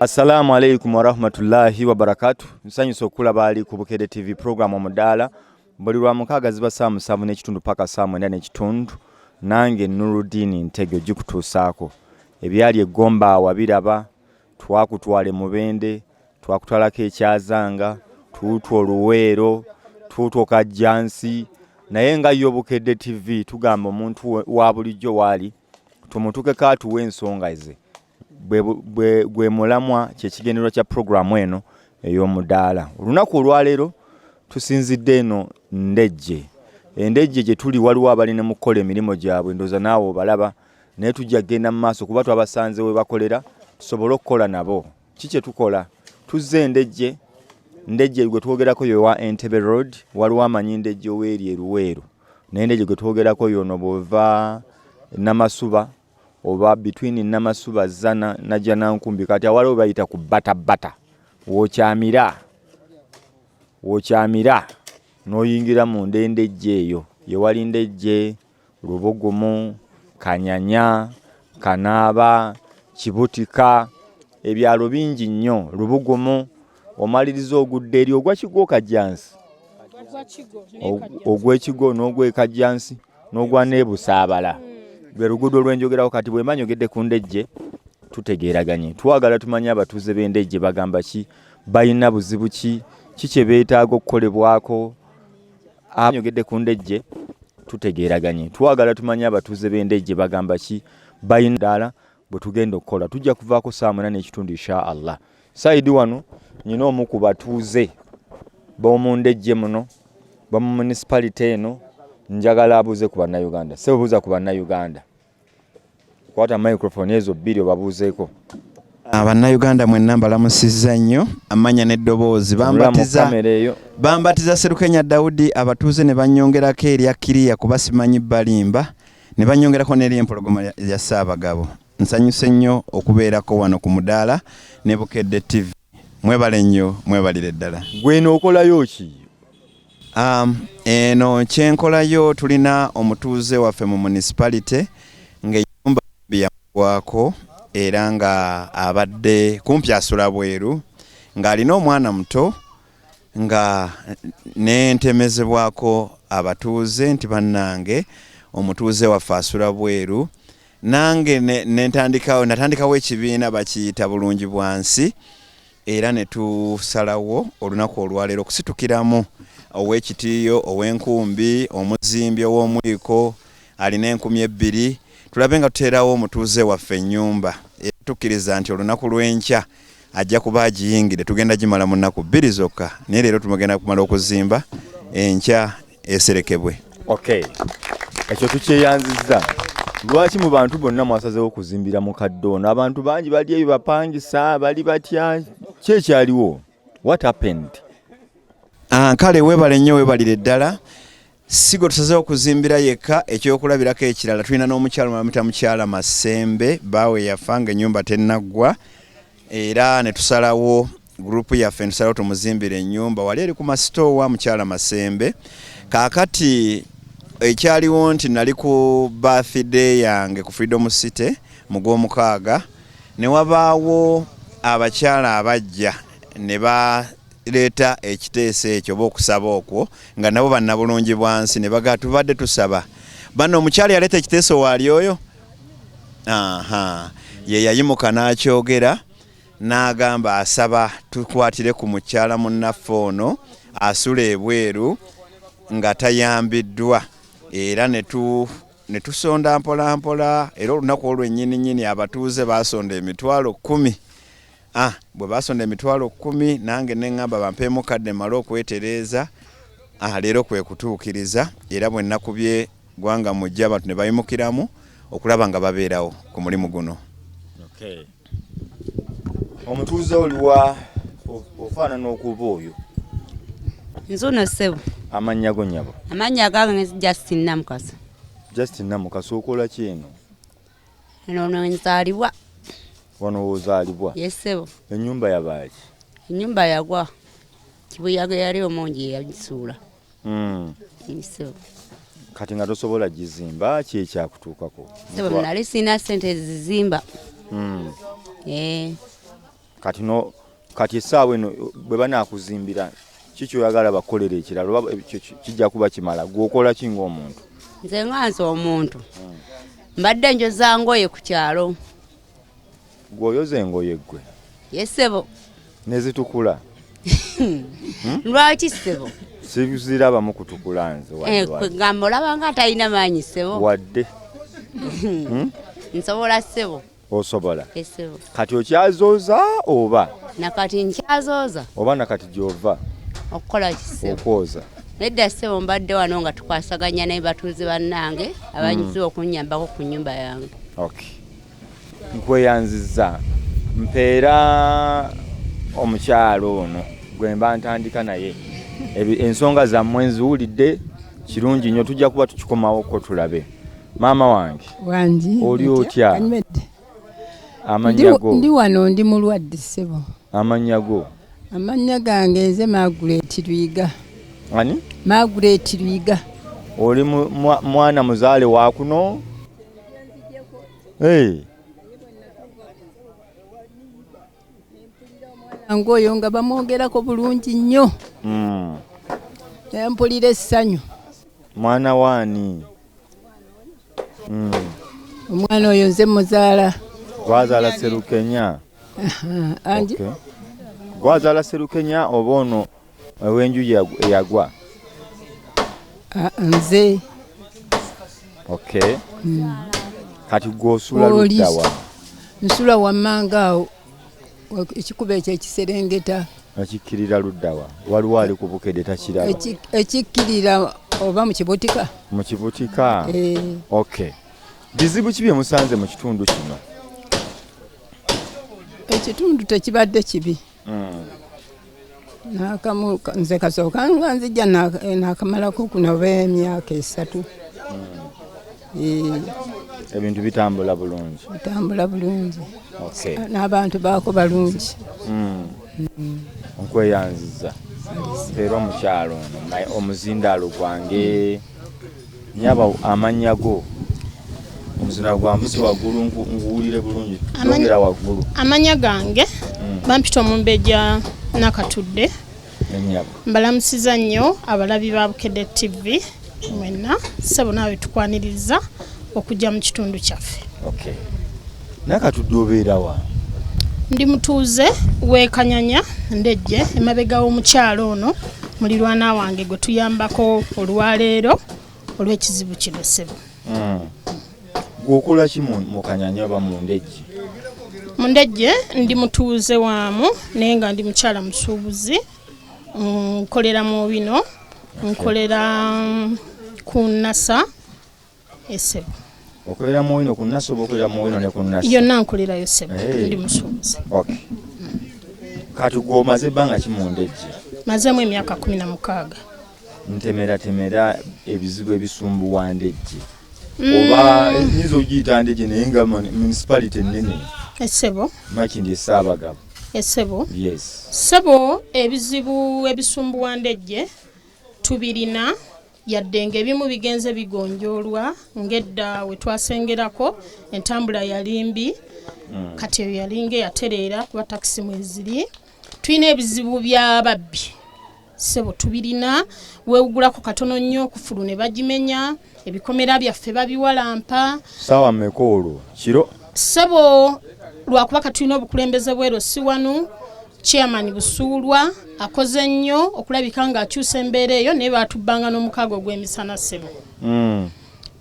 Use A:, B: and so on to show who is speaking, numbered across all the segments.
A: Assalamu alaikum warahmatullahi wabarakatu. Nsanyusa okulaba ali ku Bukedde TV program Omudaala. Buli lwa mukaaga ziba saa 7:30 paka saa 9:30. Nange Nurudini Ntege ogikutuusaako. Ebyali eggomba wabiraba, twakutwala e Mubende, twakutwalako ekyazanga, tuutwo Luweero, tuutwo Kajjansi. Naye nga yo Bukedde TV tugamba omuntu wa bulijjo waali tumutukeko atuwe ensonga ze. Gwe mulamwa kyekigendererwa kya puroguramu eno ey'omudaala. Olunaku olwaleero tusinzidde eno Ndejje. Endejje gye tuli waliwo abali ne mu kukola emirimu gyabwe, ndowooza naawe obalaba, naye tujja kugenda mu maaso kuba twabasanze we bakolera tusobole okukola nabo. Ki kye tukola? Tuzze Endejje. Ndejje gwe twogerako ye wa Entebbe Road, waliwo amanyi Ndejje oweeri e Luweero, naye Ndejje gwe twogerako y'ono bw'ova Namasuba oba between Namasuba Zana Najjanankumbi, kati awaliwo bayita ku Bata Bata, w'okyamira w'okyamira n'oyingira mu Ndejje eyo ye wali Ndejje, Lubugumu, Kanyanya, Kanaaba, Kibutika, ebyalo bingi nnyo. Lubugumu omaliriza ogudde eri ogwa Kigo Kajjansi, ogw'Ekigo n'ogw'e Kajjansi n'ogwa Neebusaabala. Lwe luguudo lwenjogerako kati. Bwe mba njogedde ku Ndejje tutegeeraganye. Twagala tumanye abatuuze b'Endejje bagamba ki, balina buzibu ki, ki kye beetaaga okukolebwako. Njogedde ku Ndejje tutegeeraganye. Twagala tumanye abatuuze b'Endejje bagamba ki, balina ddala bwe tugenda okukola. Tujja kuvaako saa 8:30 insha Allah. Side wano nyina omu ku batuuze b'omu Ndejje muno bamu municipality eno, njagala abuuze ku Bannayuganda. Sebo, buuza ku Bannayuganda, kwata microphone ezo bbiri obabuuzeeko.
B: Bannayuganda mwenna mbalamusizza nnyo. Amanya n'eddoboozi bambatiza
A: kamera eyo.
B: Bambatiza Serukenya Dawudi, abatuuze ne bannyongerako erya Kiriya kuba simanyi balimba, ne bannyongerako n'ery'empologoma ya Ssaabagabo. Nsanyuse nnyo okubeerako wano ku Mudaala ne Bukedde TV. Mwebale nnyo, mwebalire ddala.
A: Gweno okolayo ki?
B: Eno kyenkolayo, tulina omutuuze waffe mu municipality ng'ennyumba yamugwako era nga abadde kumpi asula bweru ng'alina omwana muto, nga nentemezebwako abatuuze nti bannange omutuuze waffe asula bweru. Nange nentandikawo, natandikawo ekibiina bakiyita Bulungi Bwansi, era ne tusalawo olunaku olwaleero okusitukiramu ow'ekitiiyo, ow'enkumbi, omuzimbi ow'omwiko alina 2000, tulabe nga tuteerawo omutuuze waffe ennyumba. Era tukkiriza nti olunaku lw'enkya ajja kuba agiyingire. Tugenda gimala mu nnaku 2 zokka, naye leero tumugenda kumala okuzimba, enkya eserekebwe.
A: Okay, ekyo tukyeyanzizza. Lwaki mu bantu bonna mwasazeewo okuzimbira mukadde ono? Abantu bangi bali eyo bapangisa, bali batya? Ki ekyaliwo? What happened?
B: Ah, kale weebale nnyo, weebalire ddala. Si gwe tusazeewo okuzimbira yekka. Ekyokulabirako ekirala, tulina n'omukyalo bamuyita mukyala Masembe, baawe yafa nga ennyumba tennaggwa, era ne tusalawo gurupu yaffe netusalawo tumuzimbire ennyumba wali eri ku masitoowa, mukyala Masembe. Kaakati ekyaliwo nti nali ku birthday yange ku Freedom City mu Gwomukaaga, ne wabaawo abakyala abajja ne baleeta ekiteeso ekyo oba okusaba okwo, nga nabo bannabulungi bwansi, ne bagaa tubadde tusaba bano. Omukyala yaleeta ekiteeso waali oyo, aha, ye yayimuka n'akyogera n'agamba asaba tukwatire ku mukyala munnaffe ono asula ebweru nga tayambiddwa, era ne tusonda mpola mpola, era olunaku olwo nnyini abatuuze basonda 100,000. Ah, bwe basonda 100,000, nange neŋŋamba bampeemu kadde mmale okwetereeza. Ah, leero kwe kutuukiriza, era bwe nakubye gwanga mujja abantu ne bayimukiramu okulaba nga babeerawo ku mulimu guno.
A: Okay. Omutuuze oliwa ofaanana okuba oyo?
C: Nzuno ssebo.
A: Amannya go, nnyabo?
C: Amannya gange Justin Namukasa.
A: Justin Namukasa, okola ki eno?
C: Eno no nzaalibwa.
A: Wano wozaalibwa?
C: Yes ssebo.
A: Ennyumba yabaaki?
C: Ennyumba yagwa, kibuyaga yali omungi yagisuula. Ssebo.
A: Kati nga tosobola gizimba, ki ekyakutuukako?
C: Ssebo, nali sirina ssente zizimba. Eh.
A: Kati no kati essaawa eno bwe banaakuzimbira ki kyoyagala bakukolera ekirala oba kijja kuba kimala gwe okola ki ng'omuntu?
C: Nze nga nze omuntu mbadde njoza ngoye ku kyalo.
A: Gwe oyoza engoye ggwe?
C: Ye ssebo.
A: Ne zitukula?
C: Hmm? Lwaki ssebo?
A: Sizirabamu kutukula nze wadde.
C: Eh, kwegamba olaba nga atalina maanyi ssebo.
A: Wadde.
C: Hmm? Nsobola ssebo.
A: Osobola? Ssebo. Kati okyazooza oba?
C: Nakati nkyazooza.
A: Oba nakati gy'ova?
C: Okukola ki ssebo?
A: Okwoza.
C: Nedda ssebo, mbadde wano nga tukwasaganya naye batuuze bannange abanyiziwa okunnyambako ku nnyumba yange.
A: Okay. Nkweyanzizza mpeera omukyalo ono gwe mba ntandika naye ensonga zammwe nziwulidde kirungi nnyo, tujja kuba tukikomawoko tulabe. Maama wange
D: wangi,
A: oli otya? Amannya go?
D: Ndi wano, ndi mulwadde ssebo.
A: Amannya go?
D: Amannya gange nze Margaret Lwiga.
A: Ani?
D: Margaret Lwiga.
A: Oli mwana muzaale wa kuno? Hey.
D: Ng'oyo nga bamwogerako bulungi nnyo. Mpulira essanyu.
A: Mwana waani?
D: Omwana oyo nze muzaala.
A: Gwazaala Serukenya?
D: Angi.
A: Okay. Gwazaala Serukenya oba ono ow'enju eyagwa?
D: Nze.
A: Okay. Kati gw'osula ludda wa?
D: Nsula wammanga awo ekikubo ekyo ekiserengeta.
A: Ekikkirira ludda wa? Waliwo ali ku Bukedde takiraba.
D: Ekikkirira oba mu Kibutika?
A: Mu Kibutika. Okay. Bizibu ki bye musanze mu kitundu kino?
D: Ekitundu tekibadde kibi. Nakamu nze kasooka nga nzijja nakamalako kuno oba emyaka 3.
A: Ebintu bitambula bulungi.
D: Bitambula bulungi.
A: Okay.
D: N'abantu baako balungi.
A: Nkweyanziza. Era omukyalo ono omuzindaalo gwange nyaba amannya go. Omuzina gwa mbuzi waggulu nkuwulire bulungi. Yongera waggulu.
E: Amannya gange bampita Omumbejja Nakatudde. Mbalamusiza nnyo abalabi ba Bukedde TV mwenna, ssebo naawe tukwaniriza okujja mu kitundu kyaffe.
A: Okay. Nakatudde obeera wa?
E: Ndi mutuuze w'e Kanyanya Ndejje, emabega w'omukyalo ono mulirwana wange gwe tuyambako olwaleero olw'ekizibu kino ssebo.
A: Gwe okola ki mu Kanyanya oba mu Ndejje?
E: Mu Ndejje ndi mutuuze waamu naye nga ndi mukyala musuubuzi, nkolera mu bino, nkolera ku Nasa esebo.
A: Okolera mu wino ku Nasa oba okolera mu wino ne ku Nasa?
E: Yonna nkolerayo ssebo, ndi musuubuzi.
A: Okay. Kati gwe omaze ebbanga ki mu Ndejje?
E: Mazeemu emyaka 16.
A: Ntemeratemera ebizibu ebisumbuwa Ndejje. Oba nyinza okugiyita Ndejje naye nga municipality ennene.
E: Essebo.
A: Makindye Ssaabagabo.
E: Essebo.
A: Yes.
E: Ssebo, ebizibu ebisumbuwa Ndejje tubirina, yadde ng'ebimu bigenze bigonjoolwa ng'edda we twasengerako entambula yali mbi, kati eyo yalinga eyatereera kuba takisi mweziri. Tulina ebizibu by'ababbi ssebo, tubirina, weewugulako katono nnyo kufulu ne bagimenya, ebikomera byaffe babiwalampa.
A: Ssaawa mmeka olwo kiro?
E: Ssebo, lwakuba katulina obukulembeze bwero si wano, Chairman Busuulwa akoze nnyo okulabika ng'akyusa embeera eyo, naye baatubbanga n'omukaaga ogw'emisana ssebo.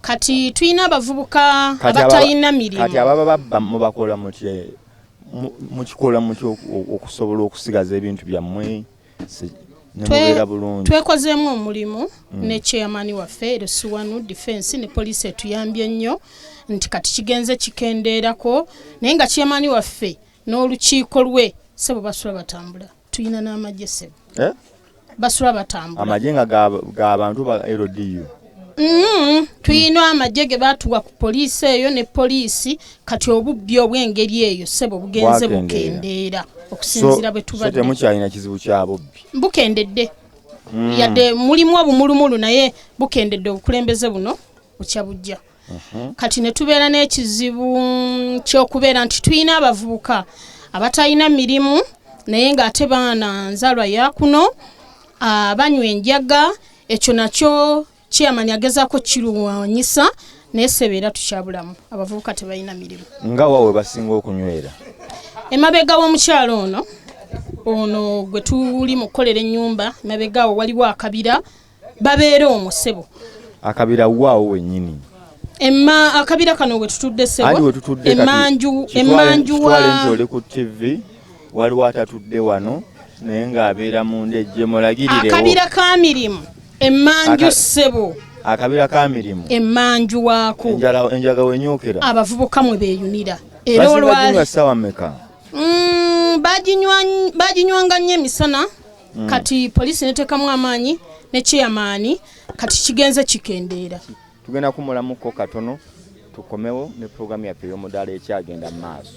E: Kati tulina abavubuka abatalina mirimu.
A: Kati ababa babba mubakola mutya? Mukikola mutya okusobola okusigaza ebintu byammwe ne mubeera bulungi?
E: Twekozeemu omulimu ne chairman waffe Erosiwanu Defense ne poliisi etuyambye nnyo nti kati kigenze kikendeerako, naye nga chairman waffe n'olukiiko lwe ssebo basula batambula, tulina n'amagye ssebo. Basula batambula.
A: Amagye nga ga bantu ba LDU?
E: Tulina amagye ge baatuwa ku poliisi eyo ne poliisi, kati obubbi obw'engeri eyo ssebo bugenze bukendeera okusinziira bwe tubadde.
A: So temukyalina kizibu kya bubbi?
E: Bukendedde. Yadde mulimu obumulumulu naye bukendedde, obukulembeze buno bukya bujja. Kati ne tubeera n'ekizibu ky'okubeera nti tulina abavubuka Abatalina mirimu naye ng'ate baana nzalwa yakuno, abanywa enjaga, ekyo nakyo chairman agezaako kirwanyisa, naye ssebo era tukyabulamu, abavubuka tebalina mirimu.
A: Nga wa we basinga okunywera?
E: Emabega w'omukyalo ono ono gwe tuli mu kukolera ennyumba, emabega awo waliwo akabira, babeera omwo ssebo.
A: Akabira waawo wennyini?
E: Emma akabira kano we tutudde
A: Anti
E: ssebo,
A: we tutudde kati,
E: emanju emanju
A: kitwale nti
E: wa
A: oli ku TV, waliwo atatudde wano naye ng'abeera mu Ndejje, mulagirirewo.
E: Akabira ka mirimu emanju ssebo.
A: Akabira ka mirimu.
E: Emanju waako.
A: Enjaga wenyokera.
E: Abavubuka mwe beeyunira era
A: Basinga
E: olwali
A: ginywa ssaawa mmeka?
E: Baginywanga nnyo emisana. Kati poliisi neteekamu amaanyi ne chairman, kati kigenze kikendeera.
A: Tugenda kumulamuko katono, tukomewo ne puroguramu yaffe ey'omudaala ekyagenda mu maaso.